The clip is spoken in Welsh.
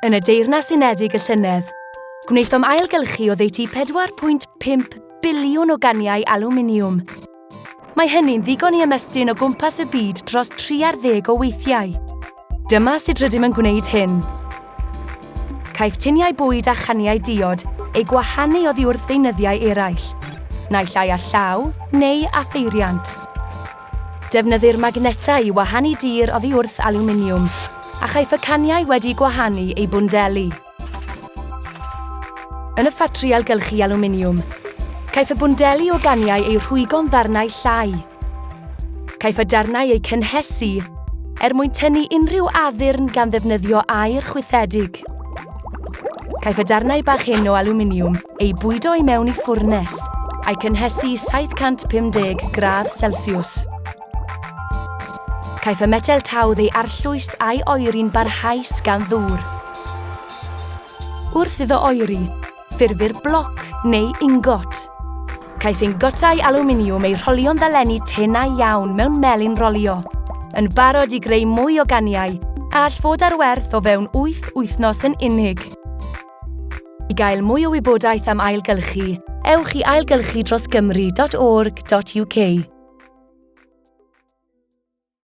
Yn y Deyrnas Unedig y llynedd, gwnaethom ailgylchu oddeutu 4.5 biliwn o ganiau alwminiwm. Mae hynny'n ddigon i ymestyn o gwmpas y byd dros 30 o weithiau. Dyma sut rydym yn gwneud hyn. Caiff tuniau bwyd a chaniau diod eu gwahanu oddi wrth ddeunyddiau eraill, naill ai â llaw neu â pheiriant. Defnyddir magnetau i wahanu dur oddi wrth alwminiwm, a chaiff y caniau wedi gwahanu eu bwndelu. Yn y ffatri ailgylchu alwminiwm, caiff y bwndeli o ganiau eu rhwygo'n ddarnau llai. Caiff y darnau eu cynhesu er mwyn tynnu unrhyw addurn gan ddefnyddio aer chwythedig. Caiff y darnau bach hyn o alwminiwm eu bwydo i mewn i ffwrnes, a'u cynhesu i 750 gradd Celsiws. Caiff y metel tawdd ei arllwys a'i oeri'n barhaus gan ddŵr. Wrth iddo oeri, ffurfir bloc neu ingot. Caiff ingotau alwminiwm eu rholio'n ddalenni tenau iawn mewn melin rolio, yn barod i greu mwy o ganiau a all fod ar werth o fewn wyth wythnos yn unig. I gael mwy o wybodaeth am ailgylchu, ewch i ailgylchudrosgymru.org.uk.